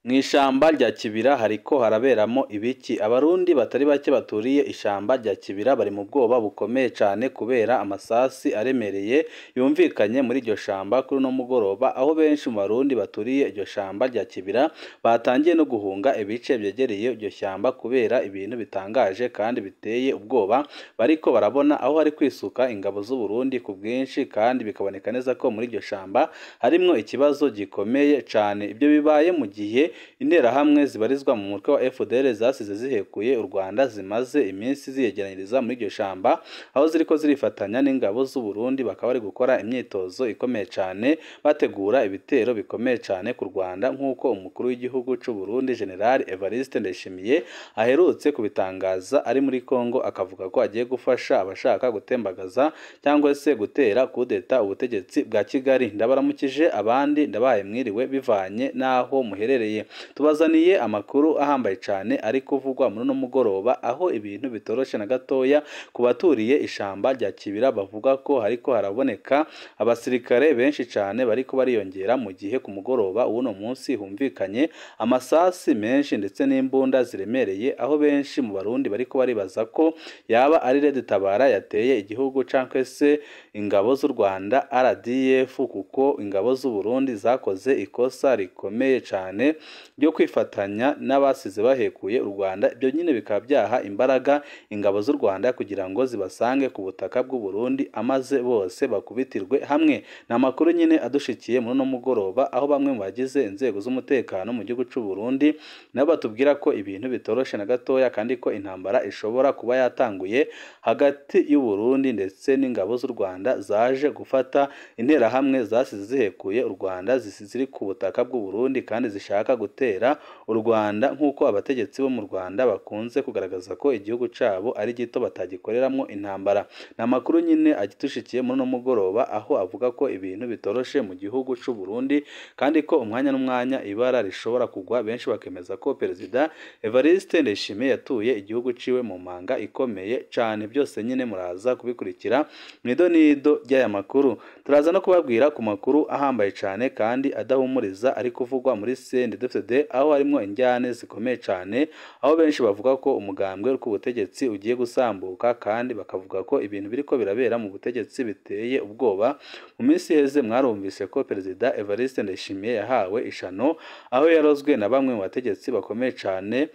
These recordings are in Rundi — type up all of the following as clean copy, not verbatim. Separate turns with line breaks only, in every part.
Mw'ishamba rya Kibira hariko haraberamwo ibiki? Abarundi batari bake baturiye ishamba rya Kibira bari mu bwoba bukomeye cane kubera amasasi aremereye yumvikanye muri iryo shamba kuri uno mugoroba, aho benshi mu barundi baturiye iryo shamba rya Kibira batangiye no guhunga ibice vyegereye iryo shamba kubera ibintu bitangaje kandi biteye ubwoba bariko barabona, aho hari kwisuka ingabo z'Uburundi ku bwinshi kandi bikaboneka neza ko muri iryo shamba harimwo ikibazo gikomeye cane. Ivyo bibaye mu gihe interahamwe zibarizwa mu mutwe wa FDL zasize zihekuye u Rwanda zimaze iminsi ziyegeraniriza muri iryo shamba, aho ziriko zirifatanya n'ingabo z'Uburundi, bakaba bari gukora imyitozo ikomeye cane bategura ibitero bikomeye cane ku Rwanda, nk'uko umukuru w'igihugu c'u Burundi General Evariste Ndayishimiye aherutse kubitangaza ari muri Congo, akavuga ko agiye gufasha abashaka gutembagaza cyangwa se gutera kudeta ubutegetsi bwa Kigali. Ndabaramukije abandi ndabaye mwiriwe bivanye n'aho muherereye. Tubazaniye amakuru ahambaye cane ari kuvugwa muri uno mugoroba, aho ibintu bitoroshe na gatoya ku baturiye ishamba rya Kibira, bavuga ko hariko haraboneka abasirikare benshi cane bariko bariyongera, mu gihe ku mugoroba w'uno munsi humvikanye amasasi menshi ndetse n'imbunda ziremereye, aho benshi mu barundi bariko baribaza ko yaba ari Red Tabara yateye igihugu canke se ingabo z'u Rwanda RDF, kuko ingabo z'u Burundi zakoze ikosa rikomeye cane ryo kwifatanya n'abasize bahekuye u Rwanda. Ibyo nyine bikaba byaha imbaraga ingabo z'u Rwanda kugira ngo zibasange ku butaka bw'u Burundi amaze bose bakubitirwe hamwe. Ni amakuru nyine adushikiye muri uno mugoroba, aho bamwe mu bagize inzego z'umutekano mu gihugu c'u Burundi nabo batubwira ko ibintu bitoroshe na gatoya, kandi ko intambara ishobora kuba yatanguye hagati y'u Burundi ndetse n'ingabo z'u Rwanda zaje gufata interahamwe zasize zihekuye u Rwanda ziri ku butaka bw'u Burundi kandi zishaka gutera u Rwanda, nk'uko abategetsi bo mu Rwanda bakunze kugaragaza ko igihugu cabo ari gito batagikoreramwo intambara. Ni amakuru nyine agitushikiye muri uno mugoroba, aho avuga ko ibintu bitoroshe mu gihugu c'u Burundi kandi ko umwanya n'umwanya ibara rishobora kugwa. Benshi bakemeza ko Perezida Evariste Ndayishimiye yatuye igihugu ciwe mu manga ikomeye cane. Byose nyine muraza kubikurikira mw'idonido ry'aya makuru. Turaza no kubabwira ku makuru ahambaye cane kandi adahumuriza ari kuvugwa muri CNDD-FDD, aho harimwo injyane zikomeye cane, aho benshi bavuga ko umugambwe ku butegetsi ugiye gusambuka, kandi bakavuga ko ibintu biriko birabera mu butegetsi biteye ubwoba. Mu minsi iheze mwarumvise ko Perezida Evariste Ndayishimiye yahawe ishano, aho yarozwe na bamwe mu bategetsi bakomeye cane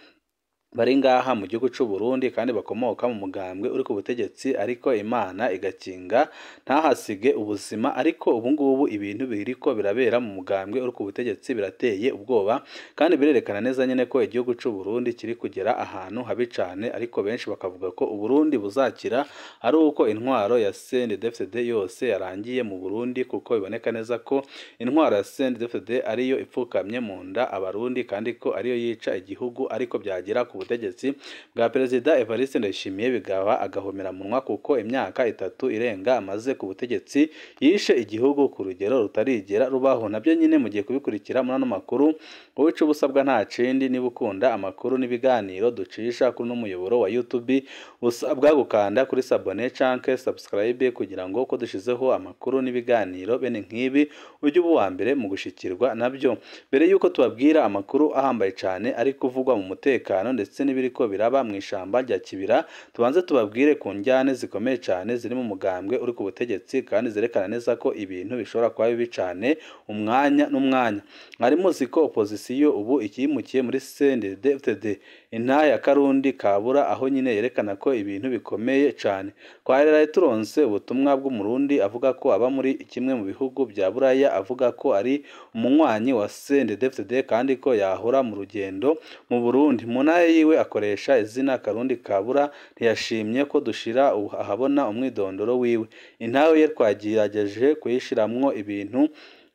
bari ngaha mu gihugu c'u Burundi kandi bakomoka mu mugambwe uri ku butegetsi, ariko Imana igakinga ntahasige ubuzima. Ariko ubu ngubu ibintu biriko birabera mu mugambwe uri ku butegetsi birateye ubwoba kandi birerekana neza nyene ko igihugu c'u Burundi kiri kugera ahantu habi cane, ariko benshi bakavuga ko Uburundi buzakira ari uko intwaro ya CNDD-FDD yose yarangiye mu Burundi, kuko biboneka neza ko intwaro ya CNDD-FDD ariyo ipfukamye mu nda abarundi kandi ko ariyo yica igihugu, ariko byagera ku butegetsi bwa Perezida Evariste Ndayishimiye bigaba agahomeramunwa, kuko imyaka 3 irenga amaze ku butegetsi yishe igihugu ku rugero rutarigera rubaho. Nabyo nyine mugiye kubikurikira muri ano makuru. Wowe ico ubusabwa nta kindi, niba ukunda amakuru n'ibiganiro ducisha kuri uno muyoboro wa YouTube, usabwa gukanda kuri sabone canke subscribe kugira ngo ko dushizeho amakuru n'ibiganiro bene nk'ibi ujye uba uwa mbere mu gushikirwa nabyo. Mbere yuko tubabwira amakuru ahambaye cane ari kuvugwa mu mutekano ndetse n'ibiriko biraba mw'ishamba rya Kibira, tubanze tubabwire ku njyane zikomeye cane ziri mu mugambwe uri ku butegetsi kandi zerekana neza ko ibintu bishobora kuba bibi cane umwanya n'umwanya. Mwari muzi ko opozisiyo ubu ikimukiye muri CNDD-FDD intahe ya Karundi Kabura, aho nyine yerekana ko ibintu bikomeye cane. Twareraye turonse ubutumwa bw'umurundi avuga ko aba muri kimwe mu bihugu bya Buraya, avuga ko ari umunywanyi wa CNDD-FDD kandi ko yahora mu rugendo mu Burundi. Mu ntahe yiwe akoresha izina Karundi Kabura, ntiyashimye ko dushira ahabona umwidondoro wiwe. Intahe ye twagerageje kuyishiramwo ibintu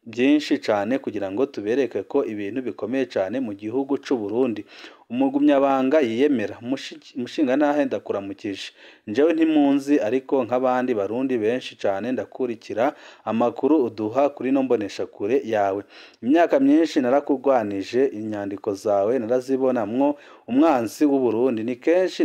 byinshi cane kugira ngo tubereke ko ibintu bikomeye cane mu gihugu c'u Burundi. Umugumyabanga yiyemera. Umushingantahe ndakuramukije, njewe ntimunzi ariko nk'abandi barundi benshi cane ndakurikira amakuru uduha kuri ino mboneshakure yawe. Imyaka myinshi narakurwanije, inyandiko zawe narazibonamwo umwansi w'Uburundi. Ni kenshi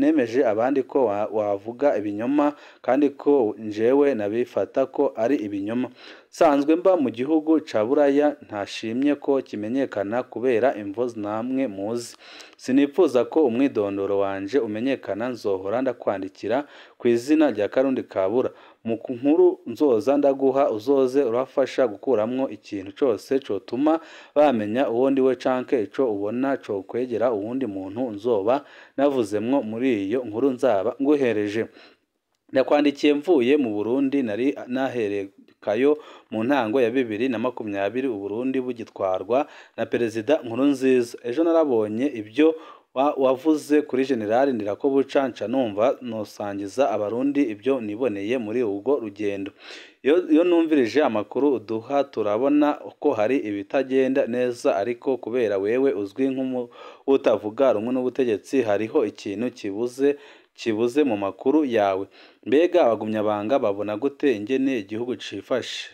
nemeje abandi ko wavuga ibinyoma kandi ko njewe nabifata ko ari ibinyoma. Nsanzwe mba mu gihugu ca Buraya, ntashimye ko kimenyekana kubera imvo namwe muzi. Sinipfuza ko umwidondoro wanje umenyekana, nzohora ndakwandikira kw'izina rya Karundi Kabura. Mu nkuru nzoza ndaguha uzoze urafasha gukuramwo ikintu cose cotuma bamenya uwo ndiwe canke ico ubona cokwegera uwundi muntu nzoba navuzemwo muri iyo nkuru nzaba nguhereje. Ndakwandikiye mvuye mu Burundi, nari naherekayo mu ntango ya 2020 Uburundi bugitwarwa na Perezida Nkurunziza. Ejo narabonye ibyo wavuze kuri General Ndirakobuca, nca numva nosangiza abarundi ibyo niboneye muri urwo rugendo. Iyo numvirije amakuru uduha turabona ko hari ibitagenda neza, ariko kubera wewe uzwi nk'utavuga rumwe n'ubutegetsi hariho ikintu kibuze mu makuru yawe. Mbega abagumyabanga babona gute ingene igihugu cifashe?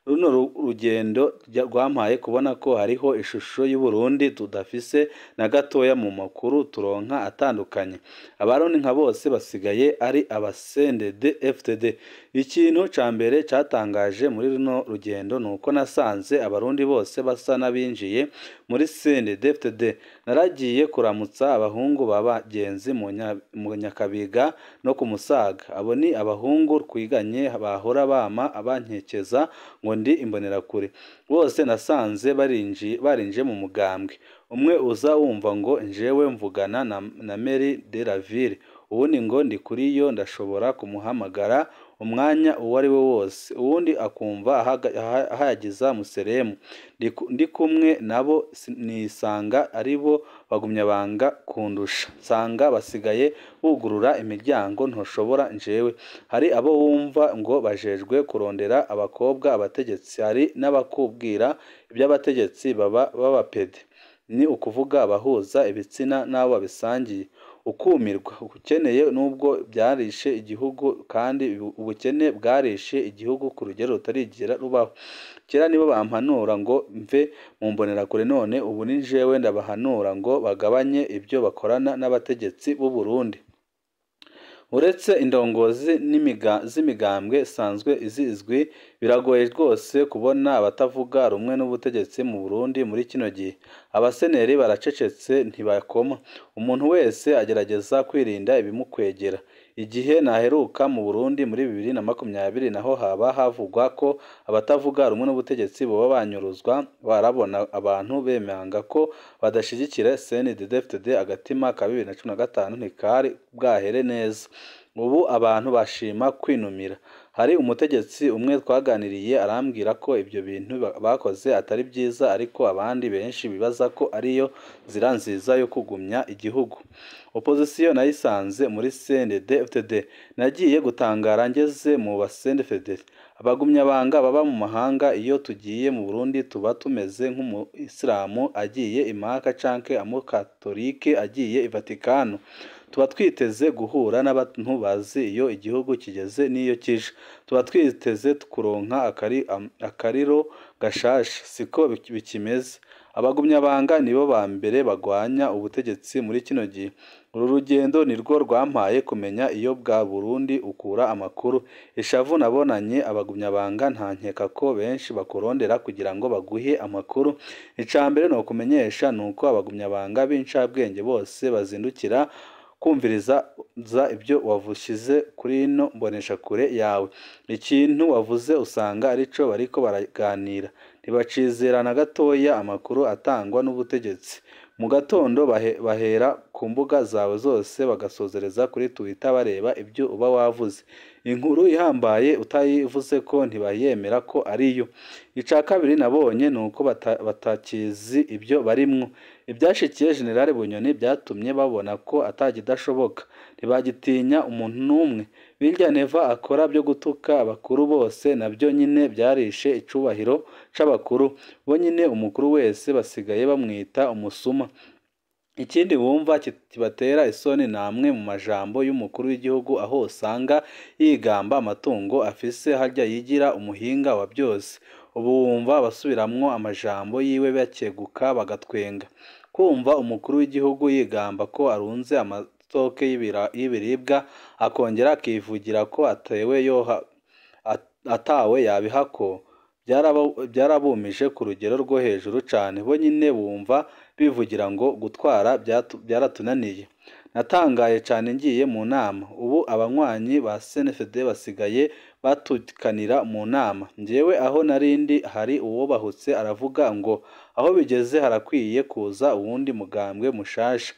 Runo rugendo rwampaye kubona ko hariho ishusho y'Uburundi tudafise na gatoya mu makuru turonka atandukanye. Abarundi nka bose basigaye ari abasended FTD. Ikintu ca mbere catangaje muri runo rugendo nuko nasanze abarundi bose basa n'abinjiye muri CNDD FDD. Naragiye kuramutsa abahungu b'abagenzi mu Nyakabiga no ku Musaga. Abo ni abahungu twiganye bahora bama abankekeza ngo ndi imbonerakure. Bose nasanze barinjiye mu mugambwe. Umwe uza wumva ngo njewe mvugana na Mairie de la Ville, uwundi ngo ndi kuri yo ndashobora kumuhamagara umwanya uwo ari we wose, uwundi akumva ahayagiza museremu. Ndi kumwe nabo nisanga aribo bagumyabanga kundusha, nsanga basigaye bugurura imiryango ntoshobora njewe. Hari abo wumva ngo bajejwe kurondera abakobwa abategetsi, hari n'abakubwira iby'abategetsi baba babapede, ni ukuvuga abahuza ibitsina n'abo babisangiye. Ukumirwa ukeneye nubwo byarishe igihugu, kandi ubukene bwarishe igihugu ku rugero rutarigera rubaho. Kera nibo bampanura ngo mve mu mbonerakure, none ubu ni jewe ndabahanura ngo bagabanye ibyo bakorana n'abategetsi b'u Burundi. Uretse indongozi z'imigambwe isanzwe izizwi, biragoye rwose kubona abatavuga rumwe n'ubutegetsi mu Burundi muri kino gihe. Abaseneri baracecetse ntibakoma, umuntu wese agerageza kwirinda ibimukwegera. Igihe naheruka mu Burundi muri 2020 naho haba havugwa ko abatavuga rumwe n'ubutegetsi boba banyuruzwa, barabona abantu bemanga ko badashigikira CNDD-FDD. Agatima ka 2015 ntikari bwahere neza. Ubu abantu bashima kwinumira. Hari umutegetsi umwe twaganiriye arambwira ko ibyo bintu bakoze atari byiza, ariko abandi benshi bibaza ko ariyo nzira nziza yo kugumya igihugu. Opozisiyo nayisanze muri CNDD-FDD. Nagiye gutangara ngeze mu ba CNDD-FDD. Abagumyabanga baba mu mahanga, iyo tugiye mu Burundi tuba tumeze nk'umuyisilamu agiye i Maka canke umukatolike agiye i Vatikano. Tuba twiteze guhura n'abantu bazi iyo igihugu kigeze n'iyo kije. Tuba twiteze kuronka akariro gashasha, siko bikimeze. Abagumyabanga nibo ba mbere bagwanya ubutegetsi muri kino gihe. Uru rugendo nirwo rwampaye kumenya iyo bwa Burundi ukura amakuru. Ishavu nabonanye abagumyabanga, nta nkeka ko benshi bakurondera kugira ngo baguhe amakuru. Ica mbere nokumenyesha nuko abagumyabanga b'incabwenge bose bazindukira kumviriza ibyo wavushize kuri ino mboneshakure yawe. Ikintu wavuze usanga arico bariko baraganira. Ntibacizera na gatoya amakuru atangwa n'ubutegetsi. Mu gatondo bahera ku mbuga zawe zose bagasozereza kuri Twitter bareba ibyo uba wavuze. Inkuru ihambaye utayivuze ko ntibayemera ko ariyo. Ica kabiri nabonye nuko batakizi ibyo barimwo. Ibyashikiye General Bunyoni byatumye babona ko atagidashoboka, ntibagitinya umuntu n'umwe. Birya Neva akora byo gutuka abakuru bose nabyo nyine byarishe icubahiro c'abakuru. Bo nyine umukuru wese basigaye bamwita umusuma. Ikindi bumva kibatera isoni ni amwe mu majambo y'umukuru w'igihugu, aho usanga yigamba amatungo afise, harya yigira umuhinga wa byose. Ubu wumva abasubiramwo amajambo yiwe bakeguka bagatwenga. Kumva umukuru w'igihugu yigamba ko arunze amastoke y'ibiribwa, akongera akivugira ko atawe yabihako, byarabumije ku rugero rwo hejuru cane. Bo nyine bumva bivugira ngo gutwara byaratunaniye. Natangaye cane ngiye mu nama. Ubu abanywanyi ba CNFD basigaye batukanira mu nama. Njyewe aho narindi hari uwubahutse aravuga ngo aho bigeze harakwiye kuza uwundi mugambwe mushasha.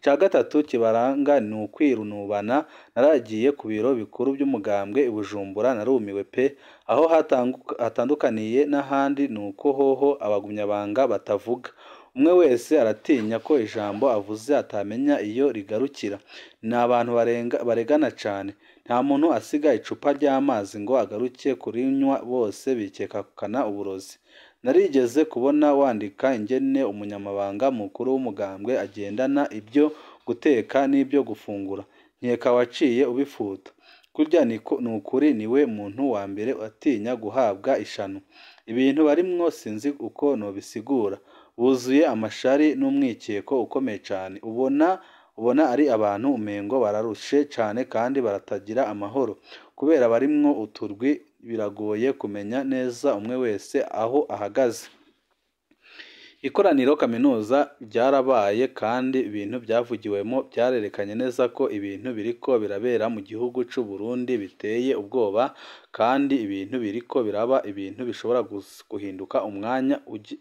Ica gatatu kibaranga ni ukwirunubana. Naragiye ku biro bikuru by'umugambwe i Bujumbura, narumiwe pe. Aho hatandukaniye n'ahandi ni uko hoho abagumyabanga batavuga. Umwe wese aratinya ko ijambo avuze atamenya iyo rigarukira. Ni abantu baregana cane. Nta muntu asiga icupa ry'amazi ngo agaruke kurinywa, bose bikekana uburozi. Narigeze kubona wandika ingene umunyamabanga mukuru w'umugambwe agendana ibyo guteka n'ibyo gufungura, nkeka waciye ubifuta. Kurya ni ukuri, niwe muntu wa mbere atinya guhabwa ishano. Ibintu barimwo sinzi uko nobisigura, buzuye amashari n'umwikeko ukomeye cane. Ubona ari abantu umengo bararushe cane kandi baratagira amahoro. Kubera barimwo uturwi biragoye kumenya neza umwe wese aho ahagaze. Ikoraniro kaminuza ryarabaye kandi ibintu byavugiwemo byarerekanye neza ko ibintu biriko birabera mu gihugu c'u Burundi biteye ubwoba, kandi ibintu biriko biraba ibintu bishobora guhinduka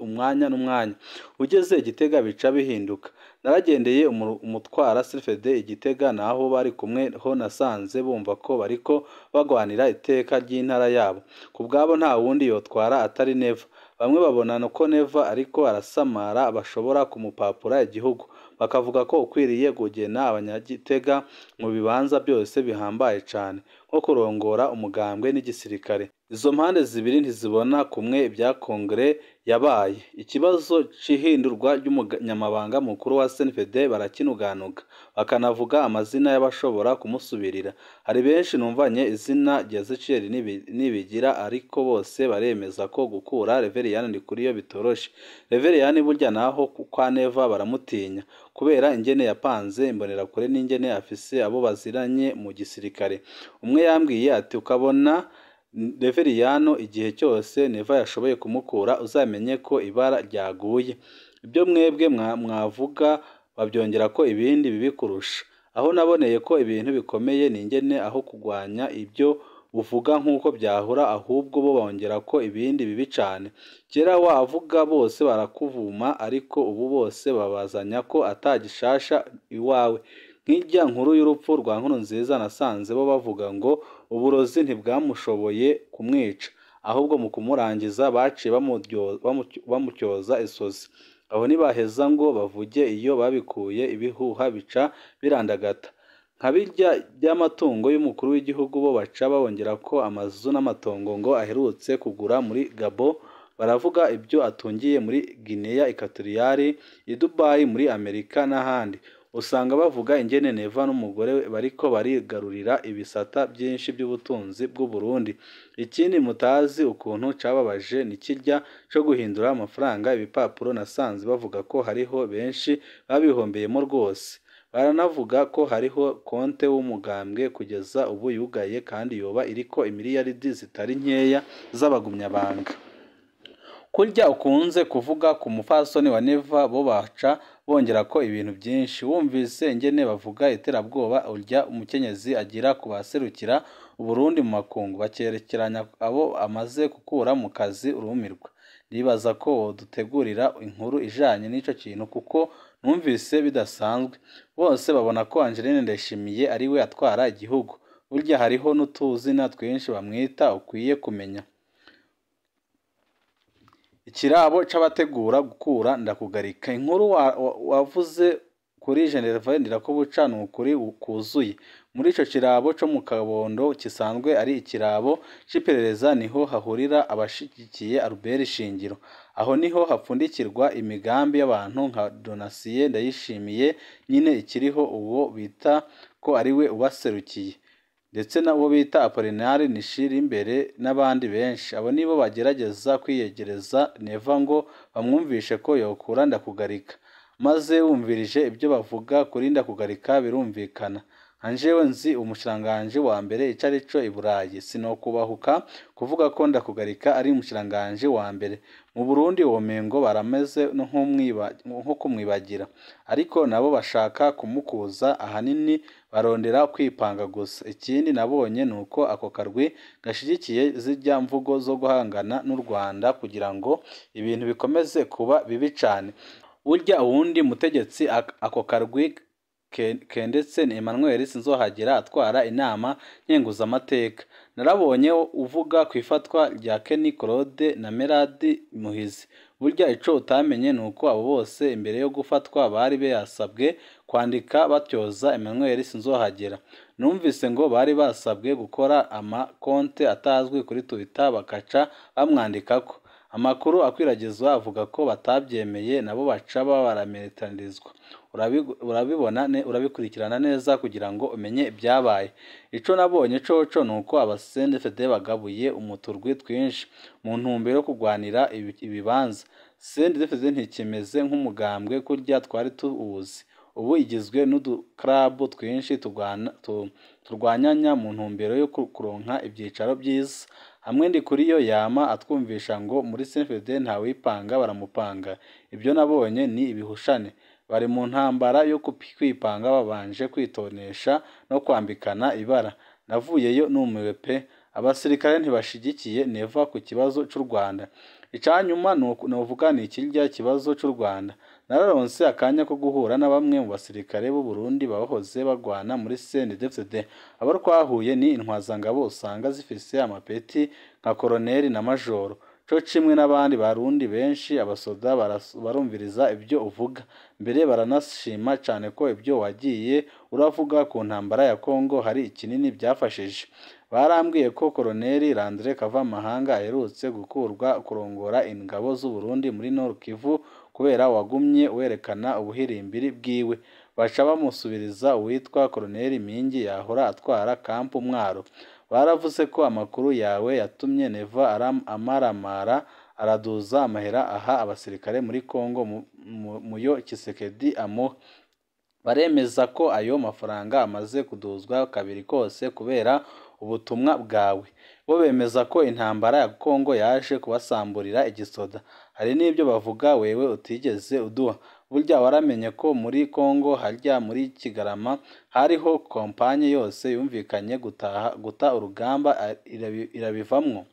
umwanya n'umwanya. Ugeze i Gitega bica bihinduka. Naragendeye umutwara CNFD i Gitega, naho bari kumwe ho nasanze bumva ko bariko bagwanira iteka ry'intara yabo. Ku bwabo nta wundi yotwara atari Neva. Bamwe babona ko Neva ariko arasamara bashobora kumupapura igihugu, bakavuga ko ukwiriye kugena abanyagitega mu bibanza byose bihambaye cane, nko kurongora umugambwe n'igisirikare. Izo mpande zibiri ntizibona kumwe ibya kongere yabaye. Ikibazo c'ihindurwa ry'umunyamabanga mukuru wa CNFD barakinuganuga, bakanavuga amazina y'abashobora kumusubirira. Hari benshi numvanye izina rya Ezechiel Nibigira, ariko bose baremeza ko gukura Reveriyani Ndikuriyo bitoroshe. Reveriyani burya naho kwa Neva baramutinya kubera ingene yapanze imbonerakure n'ingene afise abo baziranye mu gisirikare. Umwe yambwiye ati ukabona Reveriyano igihe cyose Neva yashoboye kumukura uzamenye ko ibara ryaguye. Ibyo mwebwe mwavuga babyongera ko ibindi bibi kurusha. Aho naboneye ko ibintu bikomeye ni ingene aho kugwanya ibyo uvuga nk'uko byahora, ahubwo bo bongera ko ibindi bibi cane. Kera wavuga bose barakuvuma, ariko ubu bose babazanya ko atagishasha iwawe. Nk'irya nkuru y'urupfu rwa Nkurunziza nasanze bo bavuga ngo uburozi ntibwamushoboye kumwica, ahubwo mu kumurangiza baciye bamutyoza isozi. Aho ntibaheza ngo bavuge iyo babikuye, ibihuha bica birandagata. Nka birya by'amatungo y'umukuru w'igihugu bo baca babongera ko amazu n'amatongo ngo aherutse kugura muri Gabon, baravuga ibyo atungiye muri Guinea Equatoriale, i Dubai muri Amerika n'ahandi. Usanga bavuga ingene Neva n'umugore we bariko barigarurira ibisata byinshi by'ubutunzi bw'u Burundi. Ikindi mutazi ukuntu cababaje ni kirya co guhindura amafaranga ibipapuro, nasanze bavuga ko hariho benshi babihombeyemo rwose. Baranavuga ko hariho konte w'umugambwe kugeza ubu yugaye kandi yoba iriko imiliyaridi zitari nkeya z'abagumyabanga. Kurya ukunze kuvuga ku mupfasoni wa Neva bo baca bongera ko ibintu byinshi. Wumvise ingene bavuga iterabwoba urya umukenyezi agira ku baserukira Uburundi mu makungu, bakerekeranya abo amaze gukura mu kazi urumirwa. Ndibaza ko wodutegurira inkuru ijanye n'ico kintu kuko numvise bidasanzwe. Bose babona ko Angeline Ndayishimiye ari we atwara igihugu. Burya hariho n'utuzina twinshi bamwita ukwiye kumenya. Ikirabo c'abategura gukura ndakugarika. Inkuru wavuze kuri General Ndirakobuca ni ukuri kuzuye. Muri ico kirabo co mu Kabondo kisanzwe ari ikirabo c'iperereza niho hahurira abashigikiye Albert Shingiro. Aho niho hapfundikirwa imigambi y'abantu nka Donatien Ndayishimiye nyine ikiriho uwo bita ko ariwe ubaserukiye, ndetse n'uwo bita Apollinaire Nishirimbere n'abandi benshi. Abo nibo bagerageza kwiyegereza Neva ngo bamwumvishe ko yokura Ndakugarika. Maze wumvirije ibyo bavuga kuri Ndakugarika birumvikana. Nka jewe nzi umushikiranganji wa mbere ico arico i Burayi, sinokubahuka kuvuga ko Ndakugarika ari umushikiranganji wa mbere. Mu Burundi womengo barameze nko kumwibagira, ariko nabo bashaka kumukuza ahanini barondera kwipanga gusa. Ikindi nabonye nuko ako karwi gashigikiye zirya mvugo zo guhangana n'u Rwanda kugira ngo ibintu bikomeze kuba bibi cane. Burya uwundi mutegetsi ako karwi kendetse ni Emmanuel Sinzohagera atwara inama nkenguzamateka. Narabonye uvuga ku ifatwa rya Kenny Claude na Meradi Muhizi. Burya ico utamenye nuko abo bose imbere yo gufatwa bari basabwe kwandika batyoza Emmanuel Sinzohagera. Numvise ngo bari basabwe gukora ama konte atazwi kuri Twitter bakaca bamwandikako. Amakuru akwiragizwa avuga ko batabyemeye nabo baca barametanirizwa. Urabibona urabikurikirana neza kugira ngo umenye ibyabaye. Ico nabonye coco nuko aba CNDD-FDD bagabuye umuturwi twinshi mu ntumbero yo kugwanira ibibanza. CNDD-FDD ntikimeze nk'umugambwe kurya twari tuwuzi. Ubu igizwe n'uduklabu twinshi turwanyanya mu ntumbero yo kuronka ivyicaro vyiza. Hamwe Ndikuriyo yama atwumvisha ngo muri CNDD-FDD ntawipanga baramupanga. Ibyo nabonye ni ibihushane. Bari mu ntambara yo kwipanga babanje kwitonesha no kwambikana ibara. Navuyeyo numiwe pe. Abasirikare ntibashigikiye Neva ku kibazo c'u Rwanda. Icanyuma novuga ni ikirya kibazo c'u Rwanda. Nararonse akanya ko guhura na bamwe mu basirikare b'u Burundi bahoze bagwana muri CNDD-FDD. Abo twahuye ni intwazangabo usanga zifise amapeti nka koroneri na majoro. Co kimwe n'abandi barundi benshi abasoda barumviriza ibyo uvuga. Mbere baranashima cane ko ibyo wagiye uravuga ku ntambara ya Kongo hari ikinini byafashije. Barambwiye ko Koroneri Landry Kavamahanga aherutse gukurwa kurongora ingabo z'u Burundi muri Nord Kivu kubera wagumye werekana ubuhirimbiri bwiwe. Baca bamusubiriza uwitwa Koroneri Mingi yahora atwara kampu Mwaro. Baravuze ko amakuru yawe yatumye Neva amaramara araduza amahera aha abasirikare muri Kongo muyo Tshisekedi amuha. Baremeza ko ayo mafaranga amaze kuduzwa kabiri kose kubera ubutumwa bwawe. Bo bemeza ko intambara ya Kongo yaje kubasamburira igisoda. Hari n'ibyo bavuga wewe utigeze uduha. Burya waramenye ko muri Kongo harya muri Kigarama hariho kompanyi yose yumvikanye guta urugamba irabivamwo.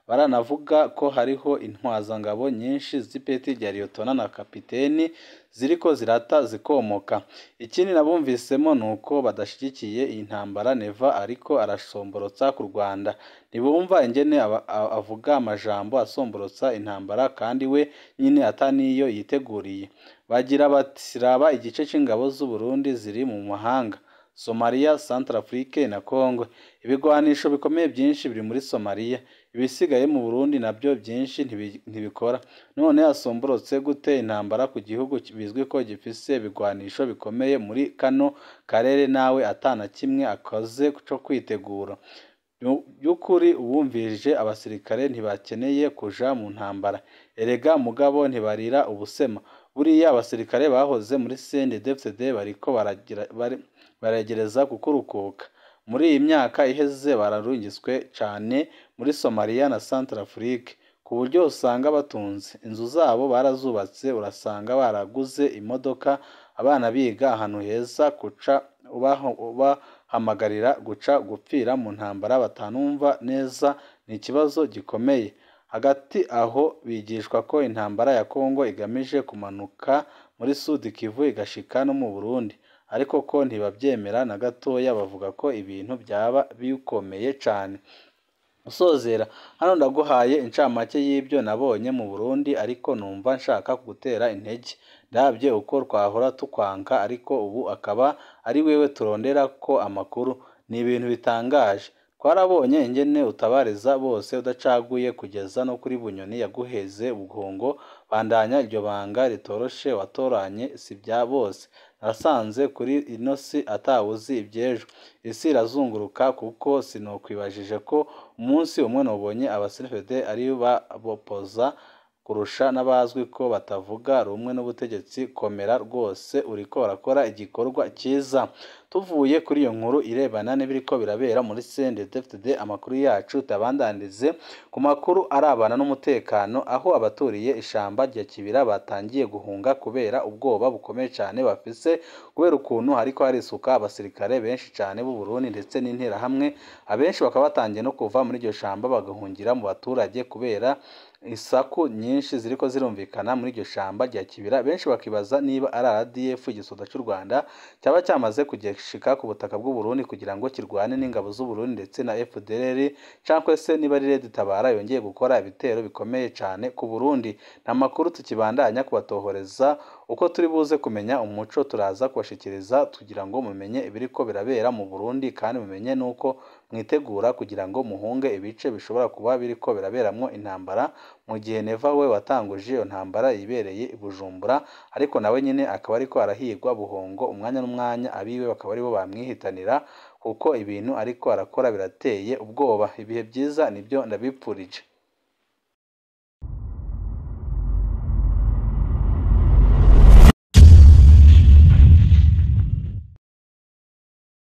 Baranavuga ko hariho intwazangabo nyinshi z'ipeti rya liyotona na kapiteni ziriko zirata zikomoka. Ikindi nabumvisemo nuko badashigikiye iyi ntambara Neva ariko arasomborotsa ku Rwanda. Ntibumva ingene avuga amajambo asomborotsa intambara kandi we nyine ataniyo yiteguriye. Bagira bati raba igice c'ingabo z'u Burundi ziri mu mahanga, Somalia, Centrafrique na Congo. Ibigwanisho bikomeye byinshi biri muri Somalia, ibisigaye mu Burundi nabyo byinshi ntibikora. None asomborotse gute intambara ku gihugu bizwi ko gifise ibigwanisho bikomeye muri kano karere nawe atana kimwe akoze co kwitegura? By'ukuri uwumvirije abasirikare ntibakeneye kuja mu ntambara. Erega mugabo ntibarira ubusema. Buriya abasirikare bahoze muri CNDD-FDD bariko baragereza kukurukuka. Muri iyi myaka iheze bararungiswe cane muri Somalia na Centrafrique ku buryo usanga batunze inzu zabo barazubatse, urasanga baraguze imodoka, abana biga ahantu heza, kuca ubahamagarira guca gupfira mu ntambara batanumva neza ni ikibazo gikomeye. Hagati aho bigishwa ko intambara ya Kongo igamije kumanuka muri Sud Kivu igashika no mu Burundi, ariko ko ntibabyemera na gatoya, bavuga ko ibintu byaba bikomeye cane. Usozera hano ndaguhaye incamake y'ibyo nabonye mu Burundi, ariko numva nshaka kugutera intege. Ndabye uko twahora tukwanka, ariko ubu akaba ari wewe turondera ko amakuru. Ni ibintu bitangaje. Twarabonye ingene utabariza bose udacaguye kugeza no kuri Bunyoni yaguheze ubuhongo. Bandanya iryo banga ritoroshe watoranye si bya bose. Nasanze kuri ino si atawuzi ivy'ejo. Isi irazunguruka kuko sinokwibajije ko umunsi umwe nobonye aba CNDD ari babopoza kurusha n'abazwi ko batavuga rumwe n'ubutegetsi. Komera rwose uriko urakora igikorwa cyiza. Tuvuye kuri iyo nkuru irebana n'ibiriko birabera muri CNDD-FDD, amakuru yacu tabandanize ku makuru arabana n'umutekano, aho abaturiye ishamba rya Kibira batangiye guhunga kubera ubwoba bukomeye cyane bafise kubera ukuntu hariko harisuka abasirikare benshi cyane b'u Burundi ndetse n'interahamwe. Abenshi bakaba batangiye no kuva muri iryo shamba bagahungira mu baturage kubera isaku nyinshi ziriko zirumvikana muri iryo shamba rya Kibira. Benshi bakibaza niba ari RDF, igisoda cy'u Rwanda cyaba cyamaze kugishika ku butaka bw'u Burundi kugira ngo kirwane n'ingabo z'u Burundi ndetse na FDLR, cyangwa se niba ari Red Tabara yongeye gukora ibitero bikomeye cyane ku Burundi. Nta makuru tukibandanya kubatohoreza, uko turi buze kumenya umuco turaza kubashikiriza kugira ngo mumenye ibiriko birabera mu Burundi, kandi mumenye nuko mwitegura kugira ngo muhunge ibice bishobora kuba biriko biraberamwo intambara, mu gihe Neva we watanguje iyo ntambara yibereye i Bujumbura, ariko nawe nyine akaba ariko arahigwa buhongo umwanya n'umwanya, abiwe bakaba aribo bamwihitanira kuko ibintu ariko arakora birateye ubwoba. Ibihe byiza nibyo ndabipfurije.